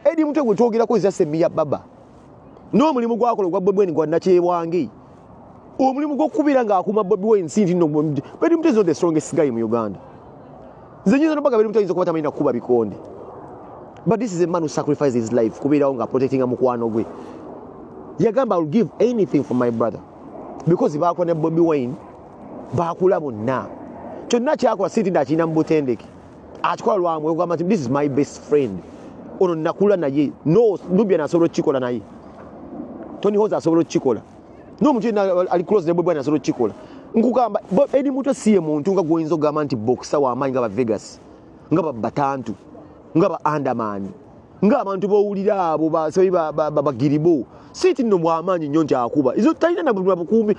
Eddie Mutwe gwe twogerako eza Semiya baba n'omulimu gwakola ogwa Bobi Wine gwa nakyebwange, omulimu gw'okubira ng'akuuma Bobi Wine. Si nti nno Eddie Mutwe is not the strongest guy mu Uganda. Nze nyinza nobaga Eddie Mutwe ayinza okuba tamanyi nakukuba bikonde, but this is a man who sacrificed his life kubeerawo nga protectinga mukwano gwe. Yagamba, "I will give anything for my brother," because bakola ne Bobi Wine, bakula bonna. Kyonna kyakola si nti ndakirina mu butendeke, akikola lwamwe ogamba nti, "This is my best friend, ono nakula naye." No Nubian asobola okukikola, naye Tony Hos asobola okukikola, n'omuntu yenna ali close ne Bobi Wine asobola okukikola. Nkugamba, Eddie Mutwe si ye muntu nga gwoyinza okugamba nti boxer w'amaanyi nga ba Vegas, nga ba Batantu, nga ba Andaman, ng'abantu b'owulira abo basabi bagiribo. Si ti nno mwamaanyi nnyo nti akuba izo talina na bukuumi.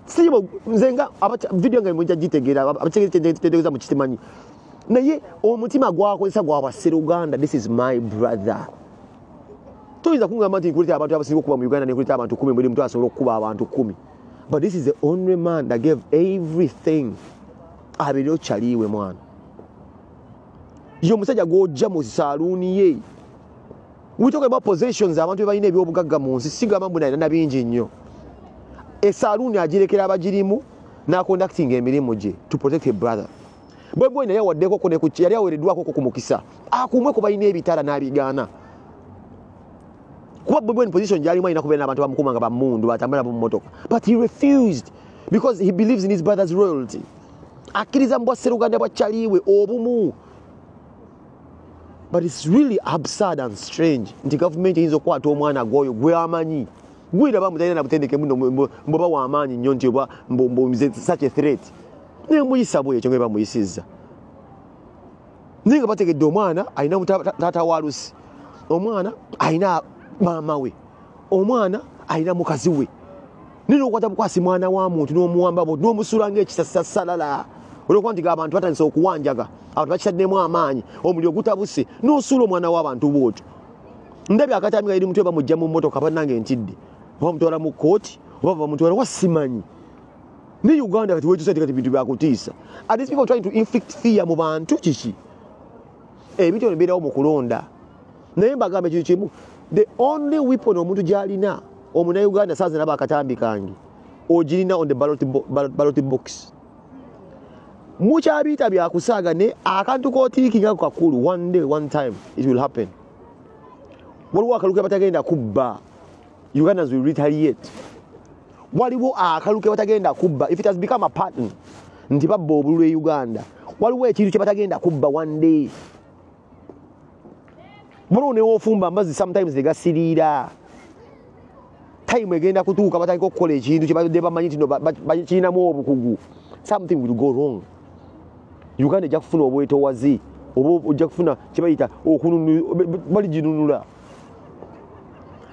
Si nze nga video nga mujja gitegeera, abategeeza mu kitimanyi, naye omutima gwakozesa gwa basseruganda. This is my brother. Toyinza kungamba nti nkuleta abantu abasinga okuba mu Uganda, nenkuleta abantu 10, buli muntu asobola okukuba abantu 10, but this is the only man that gave everything abeerewo kyaliiwe. Mwana ye omusajja gw'ojja mu saaluuni ye. We talk about possessions, abantu be balina ebyobugagga mu nsi, sigamba mbu nalina bingi nnyo. Esaaluuni agirekera abagirimu n'aconducting emirimu gye to protect a brother. Bobi Wine naye awaddeko yali aweereddwako ku mukisa akuumwe ku balina ebitala n'abigaana, kuba Bobi Wine position gyalimu alina kubeera n'abantu bamukuuma nga bamundu batambula mu mmotoka, but he refused because he believes in his brother's royalty. Akkiriza mu bwasseruganda bwa kyaliiwe obumu. But it's really absurd and strange nti gavumenti eyinza okukwata omwana gwoyo gwe amanyi gwiraba mutalina nabutendeke muno, mbweba wamaanyi nnyo nti oba such a threat, nemuyisa bwekyo nga bamuyisizza, naye nga bategedde omwana alina taata wa lusi, omwana alina maama we, omwana alina mukazi we, naye nokwata bukwasi mwana wa muntu n'omuwamba bwoti n'omusula ngaekisasasalala, olwokuba nti abantu batandise okuwanjaga, abantu bakitaddemu amaanyi, omuliro gutabuse, n'osuula omwana w'abantu bwotyo. Ndabye akatambi nga eri mutwe bamugja mu mmotoka. Bannange, ntidde, oba bamutwala mu kooti oba bamutwala wasimanyi. Ne Uganda kati wetusa kati bintu byakutiisa. Are these people trying to inflict fear mu bantu? Kiki ebintu ebyo bibeerawo mu kulonda? Naye mbagamba ekintu kimu, the only weapon omuntu gy'alina, omunauganda saazi naba akatambi kange ogirina on the ballot box. Mukyabiyita byakusaaga, ne akantu kotiikinga kakulu, one day, one time it will happen. Waliwo akalu ke batagenda kubba. Ugandans will retaliate. Waliwo akalu ke batagenda kubba. If it has become a pattern nti babba obululu e Uganda, waliwo ekintu kye batagenda kubba one day. Waliwo newoofumba amazzi sometimes negasiriira. Time egenda kutuuka batandika okukola ekintu kyebadde bamanyi nti no kirinamu obukugu. Something will go wrong. Uganda ejja kufuna obwetowazi oba ojja kufuna kyebayita baliginunula.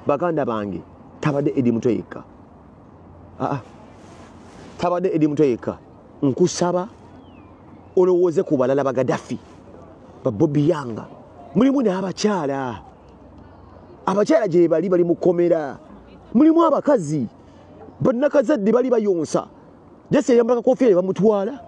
Baganda bange, tabadde Eddie Mutwe yekka. Aa, tabadde Eddie Mutwe yekka. Nkusaba olowooze ku balala, Bagadafi, Babobi Yanga, mulimu n'abakyala. Abakyala gye bali, bali mu kkomera. Mulimu abakazi bannakazadde bali bayonsa, jasi yayambala kakofiira ne bamutwala,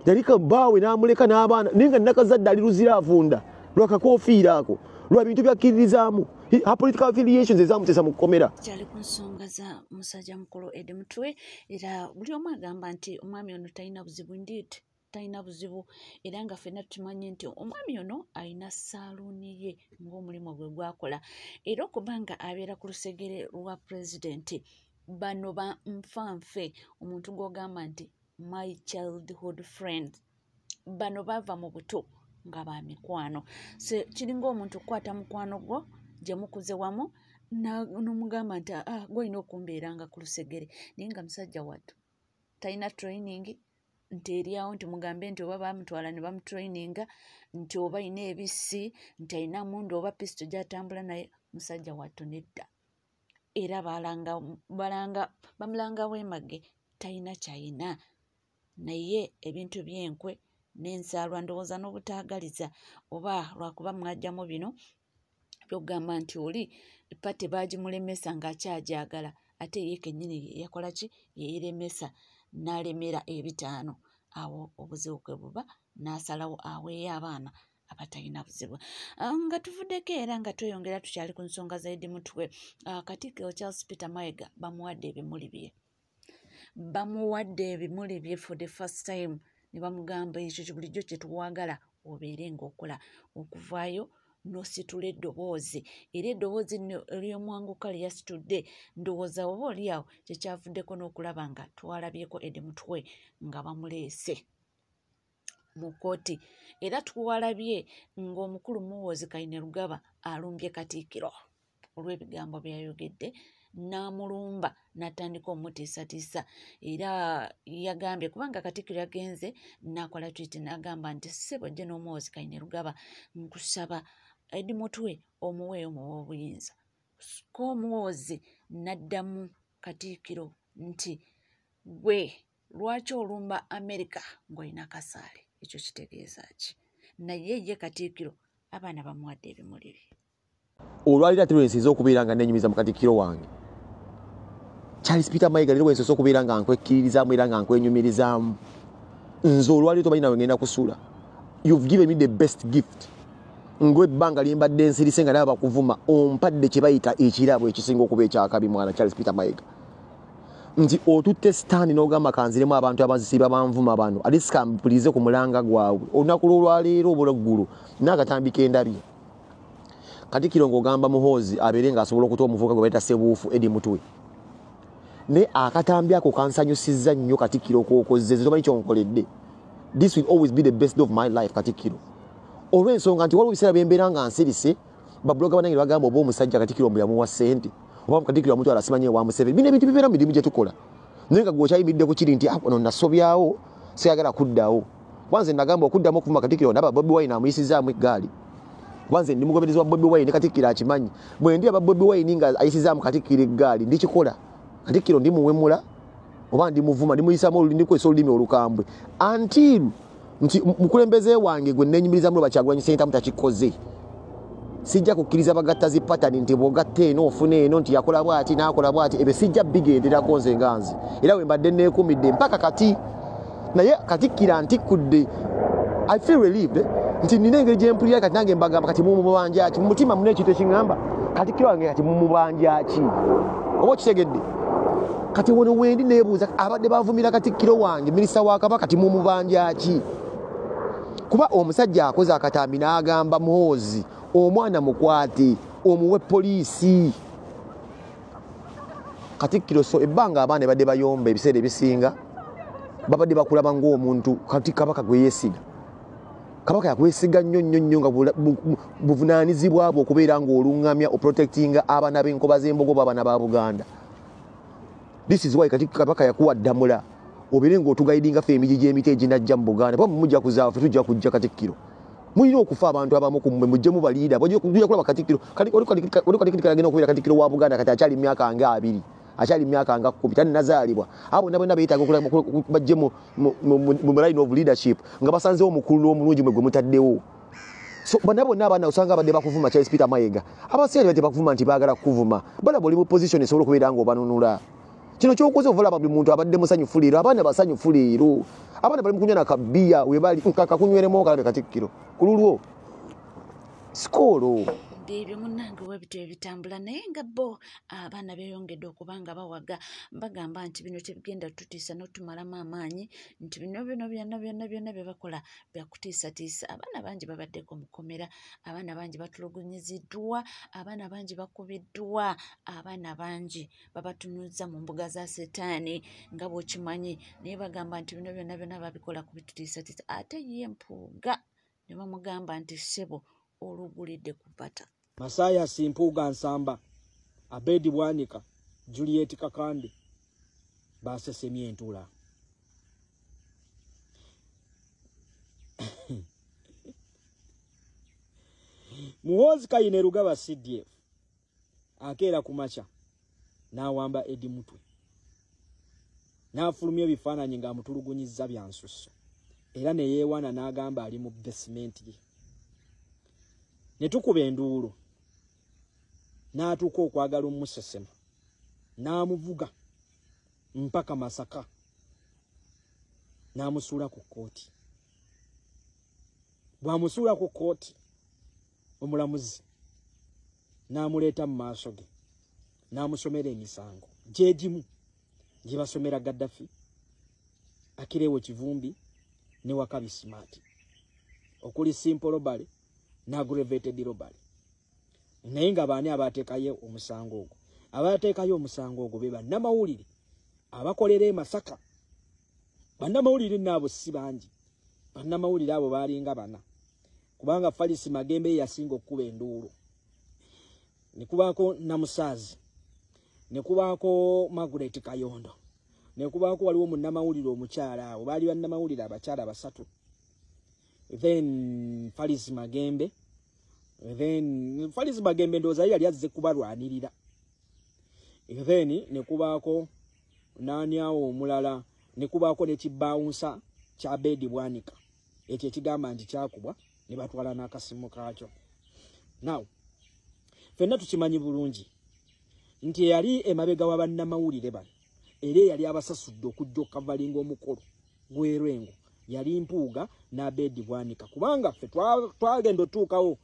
yalika bbaawe n'amuleka n'abaana, naye nga nakazadde ali luzira afunda lwakakofiira ako, lwa bintu byakkiririzaamu, her political affiliations ezamuteesa mu kkomera. Kyali ku nsonga za musajja mukulu Eddie Mutwe, era buli omu agamba nti omwami ono talina buzibu. Indeed talina buzibu, era nga ffenna tukimanyi nti omwami ono alina saaluuni ye ng'omulimu gwe gwakola, era okuba nga abeera ku lusegere lwa pulezidenti. Bano ba nfanfe, omuntu gw'ogamba nti my childhood friend, bano bava mu buto nga ba mikwano. So kiringa omuntu okukwata mukwano gwo gye mukuze wamu n'omugamba nti, "Ah, gwolina okumbeeranga ku lusegere," naye nga musajja wattu talina training nti eryawo nti mugambe nti oba bamutwala ne bamutraininga nti oba alina ebisi nti alina mundu oba pisito gy'atambula naye. Musajja wattu nedda, era balanga balanga bamulanga weemage, talina kyayina, naye ebintu by'enkwe n'ensaalwa ndowooza n'obutaagaliza, oba lwakuba mwajjamu bino byokugamba nti oli party baagimulemesa ng'akyagyagala, ate ye kennyini yakola ki, yeeremesa n'alemera ebitaano. Awo obuzibu kwe buba n'asalawo aweeyo abaana. abatalina buzibu. Nga tuvuddeko era nga tweyongera tukyali ku nsonga za Eddie Mutwe, Katikkiro Charles Peter Mayiga bamuwadde ebimuli bye. Bamuwadde ebimuli bye for the first time ne bamugamba ekyo bulijjo kye tuwagala obeere ng'okola, okuvaayo n'ositula eddoboozi. Era eddoboozi nno ery'omwanguka lye yasitudde, ndowooza oba oli awo kyekyavuddeko n'okulaba nga twalabyeko Eddie Mutwe nga bamuleese mu kkooti. Era twalabye ng'omukulu Muhoozi Kainerugaba alumbye Katikkiro olw'ebigambo by'ayogedde, n'amulumba n'atandika omutiisatiisa. Era yagambye kubanga Katikkiro yagenze n'akola tweet n'agamba nti ssebo General Muhoozi Kainerugaba, nkusaba Eddie Mutwe omuweeyo muwe obuyinza. Ko Muhoozi n'addamu Katikkiro nti gwe lwaki olumba Amerika ng'olina kasaale? Ekyo kitegeeza ki? Naye ye Katikkiro abaana bamuwadde ebimuli bye. Olwaliro ate lwensinza okubeera nga nenyumiza mu Katikkiro wange Charles Peter Mayiga, leero lwensinza okubeera nga nkwekkiririzaamu era nga nkwenyumirizaamu. Nze olwaliro tomanyi nawe ngenda kusula. You've given me the best gift. Ng'ebbanga lye mbadde nsirise nga naba bakuvuma, ompadde kye bayita ekirabo ekisinga okuba ekyakabi, mwana Charles Peter Mayiga. Nti otutte stand n'ogamba kanziremu abantu abazisiba banvuma bano, at least kampulize ku mulanga gwabwe. Olunaku lw'olwaleero obulwaggulu n'akatambi k'endabye. Katikkiro ng'ogamba Muhoozi abeere ng'asobola okuta omuvubuka gwe bayita Ssebuufu Eddie Mutwe. Naye akatambi ako kansanyusizza nnyo Katikkiro k'okoze, nze tomanyi ky'onkoledde. This will always be the best day of my life, Katikkiro. Olw'ensonga nti waliwo ebiseera bye mbeera nga nsirise, babuloga bannange bagamba oba omusajja Katikkiro mbu yamuwa ssente, oba Katikkiro yamutwala simanyi ewa Museveni. Bino ebintu bibeera mu mirimu gye tukola. Naye nga gwe okyayimiridde ku kiri nti ono nasobyawo, siyagala kuddawo. Kwanze nagamba okuddamu okuvuma Katikkiro ndaba Bobi Wine amuyisizaamu eggaali. Kwanze ndi mugoberezi wa Bobi Wine, Katikkiro akimanyi. Bwe ndi aba Bobi Wine nga ayisizaamu Katikkiro eggaali, ndikikola. Katikkiro ndimuwemula oba ndimuvuma, ndimuyisaamu olulimi, ndikozesa olulimi olukambwe. Until nti mukulembeze wange gwe nnenyumiriza mulo Kyagulanyi Ssentamu takikoze. Sijja kukkiriza bagatta zi pattern nti bw'ogatta eno ofuna eno, nti yakola bw'ati n'akola bw'ati, ebyo sijja bigenderako nze nga nze. Era we mbadde neekuumidde mpaka kati. Naye Katikkiro antikkudde. I feel relieved nti nina engeri gye mpulira kati nange mbagamba kati mumubanja ki? Mu mutima muna ekintu ekiŋŋamba Katikkiro wange kati mumubanja ki? Oba okitegedde? Kati wano wendi neebuuza abadde bavumira Katikkiro wange minisita wa Kabaka kati mumubanja ki? Kuba omusajja akoze akatambi n'agamba Muhoozi omwana mukwate omuwe poliisi. Katikkiro so ebbanga abaana badde bayomba ebiseera ebisinga babadde bakulaba ng'omuntu kati Kabaka gwe yeesiga. Kabaka yakwesiga nnyo nnyo nnyo nga buvunaanyizibwa bwo okubeera ng'oluŋŋamya oprotectinga abaana b'enkoba z'embogo b'abaana ba Buganda. This is why kati Kabaka yakuwa ddamula obeere ng'otuguidinga ffe emigi gy'emiti eginajja mu Buganda. Kuba mujja kuzaawa ffe tujja kujja Katikkiro. Mulina okufa abantu abamu ku mmwe mujje mubaliida. Tujja kulaba Katikkiro. Oli Katikkiro agenda okubeera Katikkiro wa Buganda kati akyali myaka nga 20. Akyali myaka nga 10 tannazaalibwa. Abo bonna bonna beetaaga bajje mu line of leadership nga basanzeewo omukulu omulungi mwe gwe mutaddewo. So bonna bonna abaana osanga abadde bakuvuma Charles Peter Mayiga. Abasinga tebadde bakuvuma nti baagala kukuvuma. Balaba oli mu position esobola okubeera ng'obanunula. Kino ky'okoze ova olaba buli muntu abadde musanyufu leero, abaana basanyufu leero. Abaana bali mu kunywa na kabiya we bali, kakunyweremu okalabe Katikkiro. Ku lulwo. Sikoolo. Ebyo munnange webityo ebitambula, naye nga bo abaana beeyongedde okuba nga bawaga, bagamba nti bino tebigenda tutiisa n'otumalamu amaanyi, nti bino bino byonna byonna byonna bye bakola bya kutiisatiisa. Abaana bangi babaddeko mu kkomera, abaana bangi batulugunyiziddwa, abaana bangi bakubiddwa, abaana bangi babatunuzza mu mbuga za setaani nga bw'okimanyi, naye bagamba nti bino byonna byonna babikola kubitutiisatiisa. Ate ye Mpuuga ne bamugamba nti ssebo olugulidde ku bbata. Masaya Mpuuga Nsamba, Abedi Bwanika, Juliet Kakande basesemye entula. Muhoozi Kainerugaba CDF akeera ku makya n'awamba Eddie Mutwe n'afulumya ebifaananyi ng'amutulugunyizza bya nsusso, era ne yeewaana n'agamba ali mu basement ye. Ne tukuba enduulu n'atuuka okwagala omusesema n'amuvuga mpaka Masaka n'amusuula ku kkooti. Bw'amusuula ku kkooti, omulamuzi n'amuleeta mu maaso ge n'amusomera emisango gyegimu gye basomera Gaddafi, Akirewo Kivumbi ne Wakabi Smart, okuli simple robbery ne aggravated robbery. Naye nga baani abateekayo omusango ogwo? Abateekayo omusango ogwo be bannamawulire abakolera e Masaka. Bannamawulire nnaabo si bangi, bannamawulire abo baalinga bana, kubanga Falisi Magembe yasinga okkuba enduulu, ne kubaako Namusaazi, ne kubaako Margaret Kayondo, ne kubaako waliwo munnamawulire omukyala. Abo baali bannamawulire abakyala basatu, then Falisi Magembe. Then Falisi Magembe ndowooza ye yali azze kubalwanirira. Then ne kubaako naani awo omulala, ne kubaako ne kibaawunsa kya Bedi Bwanika, ekyo ekigamba nti kyakubwa ne batwala n'akasimu kaakyo. Now ffenna tukimanyi bulungi nti eyali emabega wa bannamawulire bano era eyali abasasudde okujja okukavalinga omukolo gw'erwengo yali Mpuuga n'Abedi Bwanika, kubanga ffe twagenda otuukawo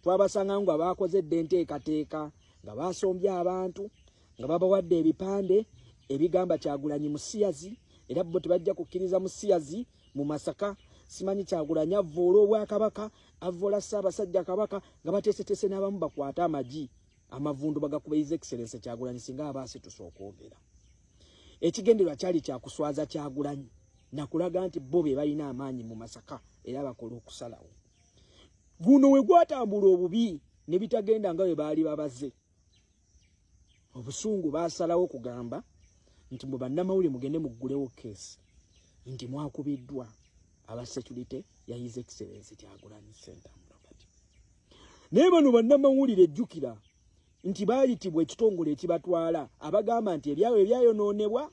twabasanga nga bakoze dda enteekateeka, nga basombye abantu, nga babawadde ebipande ebigamba Kyagulanyi musiyazi, era bo tebajja kukkiriza musiyazi mu Masaka, simanyi Kyagulanyi avvoola obwakabaka, avvoola Ssaabasajja Kabaka, nga bateeseteese n'abamu bakwate amagi amavundu bagakuba His Excellency Kyagulanyi singa aba asituse okwogera. Ekigendererwa kyali kyakuswaza Kyagulanyi nakulaga nti bo be balina amaanyi mu Masaka era bakola okusalawo. Guno we gwatambula obubi ne bitagenda nga bwe baali babaze, obusungu baasalawo kugamba nti mwe bannamawulire mugende muggulewo keesi nti mwakubiddwa aba security ya His Excellency Kyagulanyi Ssentamu Robert. Naye bano bannamawulire ejjukira nti baayitibwa ekitongole ekibatwala abagamba nti ebyabwe ebyayonoonebwa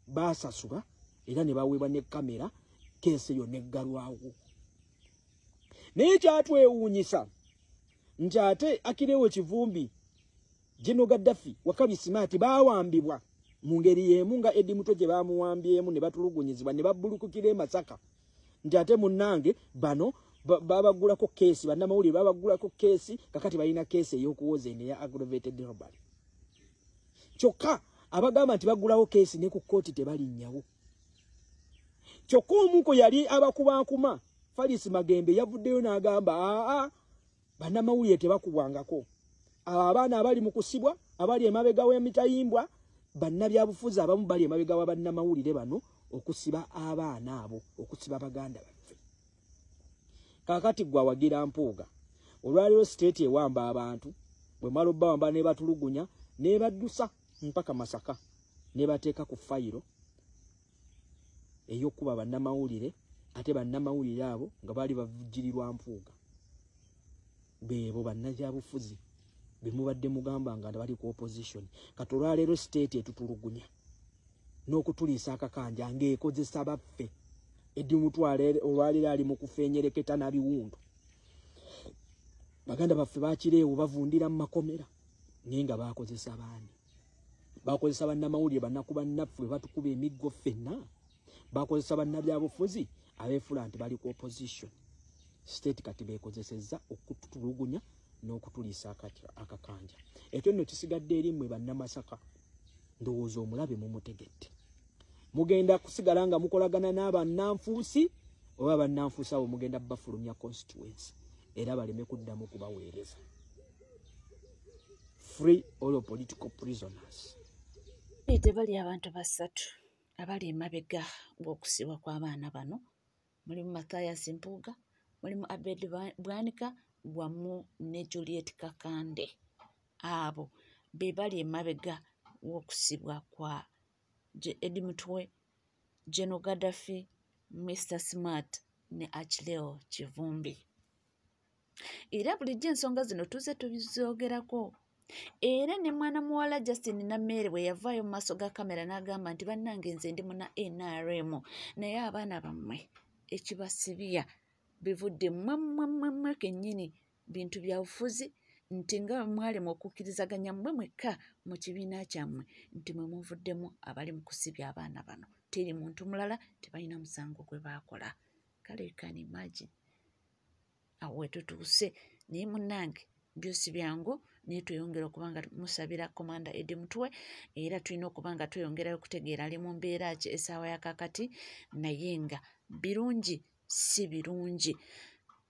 baasasula era ne baweebwa ne kamera, keesi eyo neggalwawo. Naye kyatwewuunyisa nti ate Akirewo Kivumbi, General Gaddafi, Wakabi Smart baawambibwa mu ngeri y'emu nga Eddie Mutwe gye baamuwambyemu ne batulugunyizibwa ne babbulukukira e Masaka, nti ate munnange bano babaggulako keesi, bannamawulire babaggulako keesi, kakati balina keesi ey'okuwoza eno eya aggravated robbery. Kyokka abagamba nti baggulawo keesi ne ku kkooti tebalinnyawo. Kyokka omuko yali abakubankuma Falisi Magembe yavuddeyo n'agamba aa, bannamawulire tebakubwangako, abo abaana abali mu kusibwa abali emabega w'emitayimbwa bannabyabufuzi abamu bali emabega wa bannamawulire bano okusiba abaana abo, okusiba baganda baffe. Kaakati gwe awagira Mpuuga, olwaleero state ewamba abantu, bwe mala obbawamba ne batulugunya ne baddusa mpaka Masaka ne bateeka ku fayiro ey'okuba bannamawulire, ate bannamawulire abo nga baali bavujjirirwa Mpuuga. Beebo bannabyabufuzi be mubadde mugamba nga bali ku opposition. Kati olwaleero state etutulugunya n'okutuliisa akakanja ng'ekozesa baffe. Eddie Mutwe olwaleero ali mu kufeenyereketa na biwundu, baganda baffe bakireewo bavundira mu makomera, naye nga bakozesa baani? Bakozesa bannamawulire bannaku bannaffe batukuba emiggo ffenna, bakozesa bannabyabufuzi abeefuula nti bali ku opposition. State kati beekozesezza okututulugunya n'okutuliisa akakanja. Ekyo nno kisigadde eri mmwe bannamasaka, ndowooza omulabe mumutegedde. Mugenda kusigala nga mukolagana n'abannanfuusi oba bannanfuusi abo mugenda bafulumya constituency era baleme kuddamu kubaweereza. Free all political prisoners. Tebali abantu basatu abali emabega w'okusibwa kw'abaana bano, mulimu Mathias Mpuuga, mulimu Abed Bwanika wamu ne Juliet Kakande. Abo be bali emabega w'okusibwa kwa Eddie Mutwe, General Gaddafi, Mr Smart ne Achileo Kivumbi. Era bulijjo ensonga zino tuzze tubizoogerako. Era ne mwana muwala Justin Nammeere bwe yavaayo mu maaso ga kamera n'agamba nti bannange nze ndi muna NRM, naye abaana bammwe ekibasibya bivudde mmwe mmwe mmwe mmwe kennyini, bintu bya bufuzi, nti nga mwali mu okukkirizaganya mmwe mwekka mu kibiina kyammwe nti mwe muvuddemu abali mu kusibya abaana bano, teri muntu mulala, tebalina musango gwe baakola. Kale you can imagine. Awo wetutuuse, naye munnange byo si byangu, naye tweyongera okuba nga musabira Commander Eddie Mutwe, era tulina okuba nga tweyongerayo okutegeera ali mu mbeera ki essaawa ya kaakati, naye nga birungi si birungi,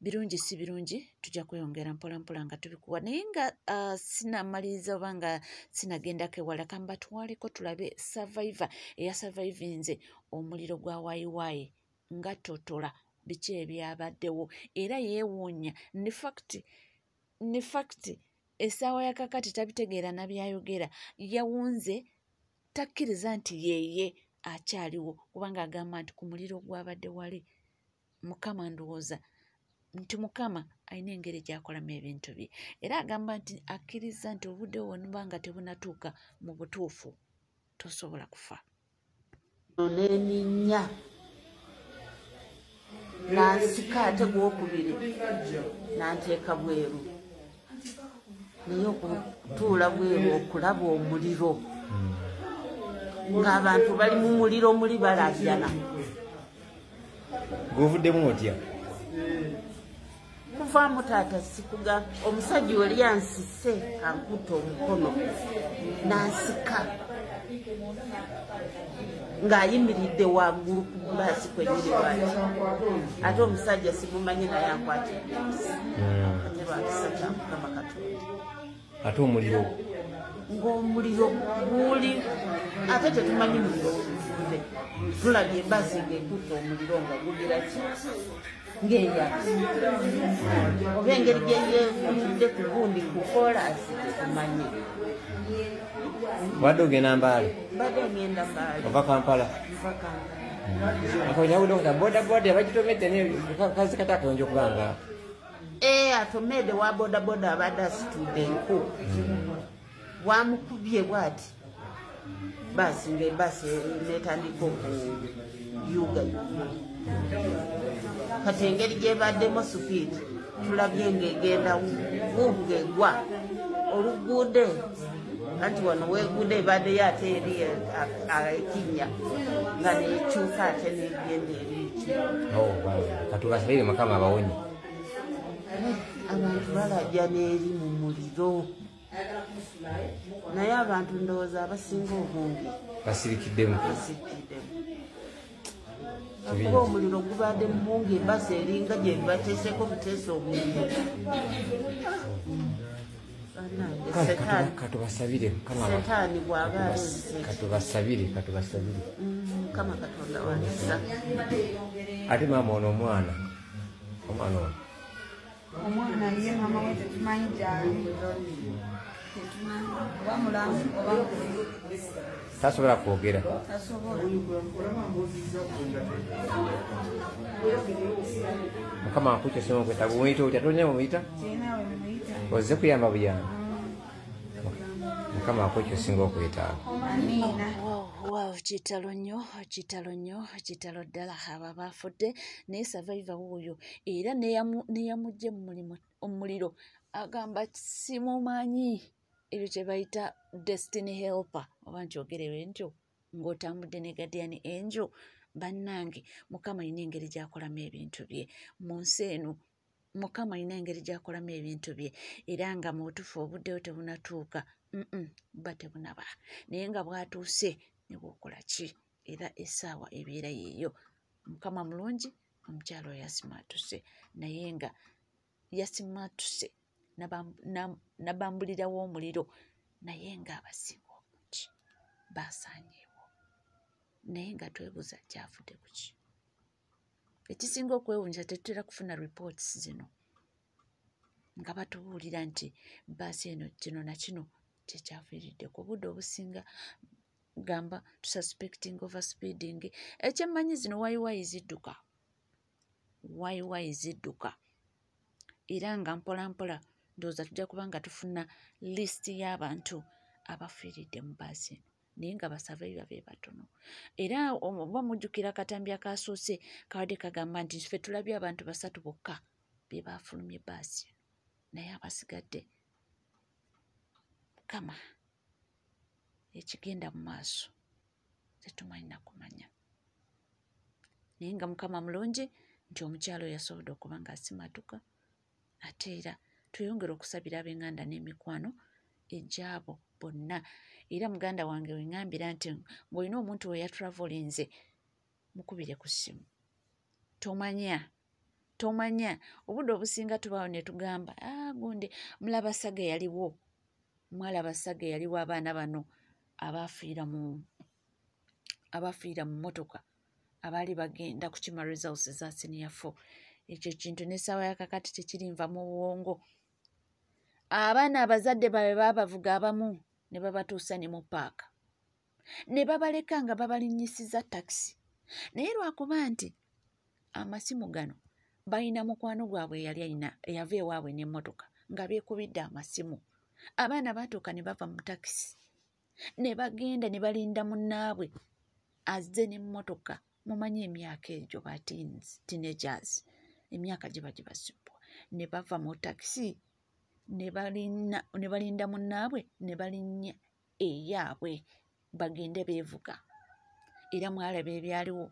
birungi si birungi, tujja kweyongera mpola mpola nga tubikuwa. Naye nga sinamaliriza oba nga sinagendako ewala, kambatwaleko tulabe survivor eyasurvivinze omuliro gwa wayiwayi nga totola biki ebyabaddewo, era yeewuunya ne fact essaawa ya kakati tabitegeera na byayogera, yawunze takkiriza nti yeeye akyaliwo, kubanga agamba nti ku muliro gwabadde wali Mukama, ndowooza nti Mukama alina engeri gy'akolamu ebintu bye, era agamba nti akkiriza nti obudde bwonna nga tebunatuuka mu butuufu tosobola kufa. N'eninnya nansika ate gwokubiri nanteeka bweru, naye okutuula bweru okulaba omuliro ng'abantu bali mu muliro muli balajana. Guvuddemu otya? Kuvaamu taata sikuga, omusajja oli ansise ankutta omukono nansika ng'ayimiridde waggulu ku bbaasi kwennyini lwaki, ate omusajja simumanyi naye ankwatidde ate lwakisa kya Mukama Katonda. Ate omuliro ng'omuliro guli, ate tetumanyi muliro guvudde, tulabye ebbaasi ng'ekutta omuliro nga gugira ki ng'eyaka, oba engeri gye yeevunidde ku gundi ku koolaasi tetumanyi. Wadde ogenda Mbale? Mbadde ngenda Mbale. Ova Kampala? Nva Kampala. Akawunya boda boda bagitomedde ne kazi kata akayonja okuba nga atomedde wa boda boda abadde asitudde enku, wamukubye bw'ati baasi ng'ebbaasi netandika okuyugayuga. Kati engeri gy'ebaddemu supiidi tulabye ng'egenda ng'egwa oluguude, anti wano weegudde ebaddeyo ate eri ekinnya nga nekyuka ate negenda eri eki. Katubasabire Mukama abawonye. Abantu balajja n'eri mu muliro, naye abantu ndowooza abasinga obungi basirikiddemu, kuba omuliro gubadde mungi, ebbaasi eringa gye bateeseeko buteesa omuliro. Katubasabire Setaani bw'aba aleese, katubasabire Mukama Katonda wakisa. Ate maama ono omwana ono omwana ye maama we tetumanyi gyali, tetumanyi oba mulamu oba tasobola kwogera, tasobola. Mukama akukyosema okwetaaga. Omuyita otya? Tolina bwemuyita? Ozze kuyamba buyambi. Mukama akukyosinga okwetaaga. Amiina. Wow, kitalo nnyo, kitalo nnyo, kitalo ddala. Abo baafudde, naye survivor wuuyo era neyamuggye mu omuliro agamba simumanyi. Ebyo kye bayita destiny helper, oba nkyogerewe ntyo ng'otambudde ne guardian angel. Bannange, Mukama alina engeri gy'akolamu ebintu bye mu nsi eno. Mukama alina engeri gy'akolamu ebintu bye, era nga mu butuufu obuddewo tebunatuuka, buba tebunaba, naye nga bwatuuse ne bw'okola ki, era essaawa ebeera yeeyo. Mukama mulungi, omukyala oyo yasimaatuse, naye nga yasimaatuse nabambulirawo omuliro, naye nga abasinga obungi basaanyeewo, naye nga twebuuza kyavudde ku ki. Ekisinga okwewuunyisa, tetutera kufuna reports zino nga batubuulira nti bbaasi eno kino na kino kyekyaviiriddeko. Obudde obusinga gamba tususpecting overspeeding. Ekyemmanyi zino wayiwayi zidduka, wayiwayi zidduka, era nga mpola mpola ndowooza tujja kuba nga tufuna list y'abantu abafiiridde mu bbaasi eno, naye nga basurvivor be batono. Era oba mujjukira akatambi akasoose kabadde kagamba nti ffe tulabye abantu 3 bokka be baafulumye bbaasi eno, naye abasigadde Mukama ekigenda mu maaso tetumanyi na kumanya. Naye nga Mukama mulungi nti omukyala oyo yasobodde okuba ng'asimatuka Ate era tweyongere okusabira ab'enganda n'emikwano egyabo bonna. Era muganda wange weŋŋambira nti ng'olina omuntu we yatravelinze, mukubire ku ssimu. Tomanya obudde obusinga tubaawo ne tugamba gundi mulaba saga yaliwo, mwalaba saga yaliwo, abaana bano abafiira mu mmotoka abaali bagenda kukima results za senior 4. Ekyo kintu n'essaawa ya kakati tekirinva mu bwongo. Abaana abazadde baabwe baabavuga abamu ne babatuusa ne mu paaka ne babaleka nga babalinnyisiza takisi. Naye lwakuba nti amasimu gano balina mukwano gwabwe eyali alina eyava ewaabwe n'emmotoka nga beekubidde amasimu. Abaana baatuuka ne bava mu takisi ne bagenda ne balinda munnaabwe azze n'emmotoka. Mumanyi emyaka egyo ba teenagers, emyaka giba gibasibwa. Ne bava mu takisi ne balinda munnaabwe ne balinnya eyaabwe bagende beevuga. Era mwalaba ebyaliwo,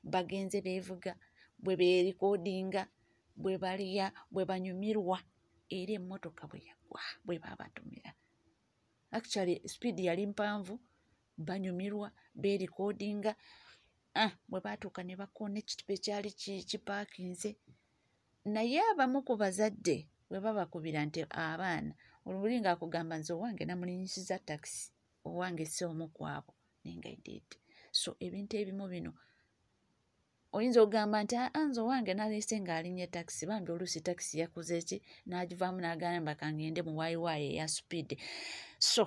bagenze beevuga, bwe beerikodinga, bwe balya, bwe banyumirwa, era emmotoka bwe yagwa bwe baabatumira. Actually speed yali mpanvu, banyumirwa, beerikodinga, bwe baatuuka ne bakoona ekitiba ekyali kipaakinze. Naye abamu ku bazadde bwe babakubira nti abaana, oluli ng'akugamba nze owange namulinnyisiza takisi, owange si omu ku abo, naye nga did. So ebintu ebimu bino oyinza okugamba nti nze owange naleese ng'alinnye takisi, bambi oluusi takisi yakoze ki n'agivaamu n'agamba kangende mu waayiwaayi eya speed. So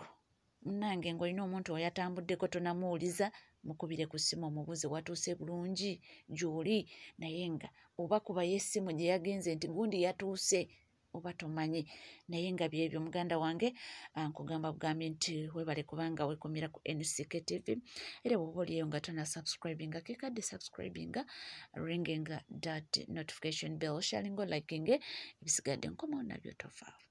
munnange ng'olina omuntu oyatambuddeko tonamuwuliza, mukubire ku ssimu omubuuze watuuse bulungi gy'oli, naye nga oba kubayo essimu gye yagenze nti gundi yatuuse oba tomanyi. Naye nga byebyo muganda wange, nkugamba bugambi nti weebale kubanga weekumira ku NCK TV. Era bw'oba oliyo nga tonna subscribinga, kekadde subscribinga, ringinga that notification bell, sharinga, likinge, ebisigadde nkomawo nabyo tofaawo.